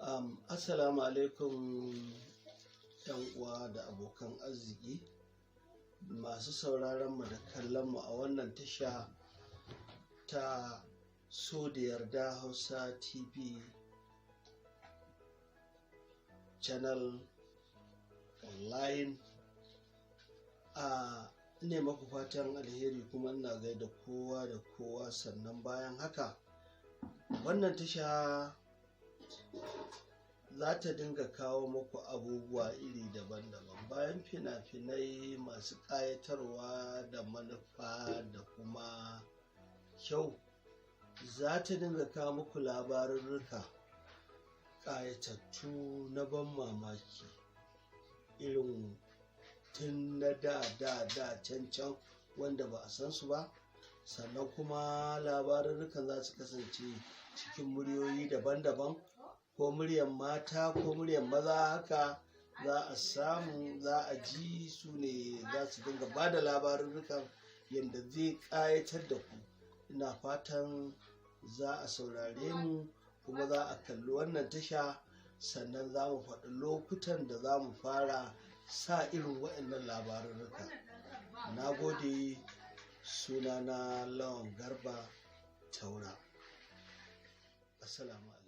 Assalamu alaikum 'yan uwa da abokan arziki masu sauraron mu da kallon mu a wannan tasha ta So da Yarda Hausa TV channel online. A ne maku fatan alheri, kuma ina gaida kowa da kowa. Sannan bayan haka, wannan tasha za ta dinga kawo muku abubuwa iri daban-daban bayan fina-finai masu ƙayatarwa da manufa da kuma kyau. Za ta dinga kawo muku labarurruka ƙayatattu na ban mamaki, irin tun na da da da can can wanda ba a san su ba. Sannan kuma labarurrukan za su kasance cikin muryoyi daban-daban, ko muryan mata ko muryan maza. Haka za a samu, za a ji su ne za su dinga ba da labarurrukan yadda zai ƙayatar da ku. Ina fatan za a saurare mu kuma za a kalli wannan tasha. Sannan za mu faɗi lokutan da za mu fara sa irin waɗannan labarurruka. Na gode. Sunana Lawan Garba Taura. Assalamu.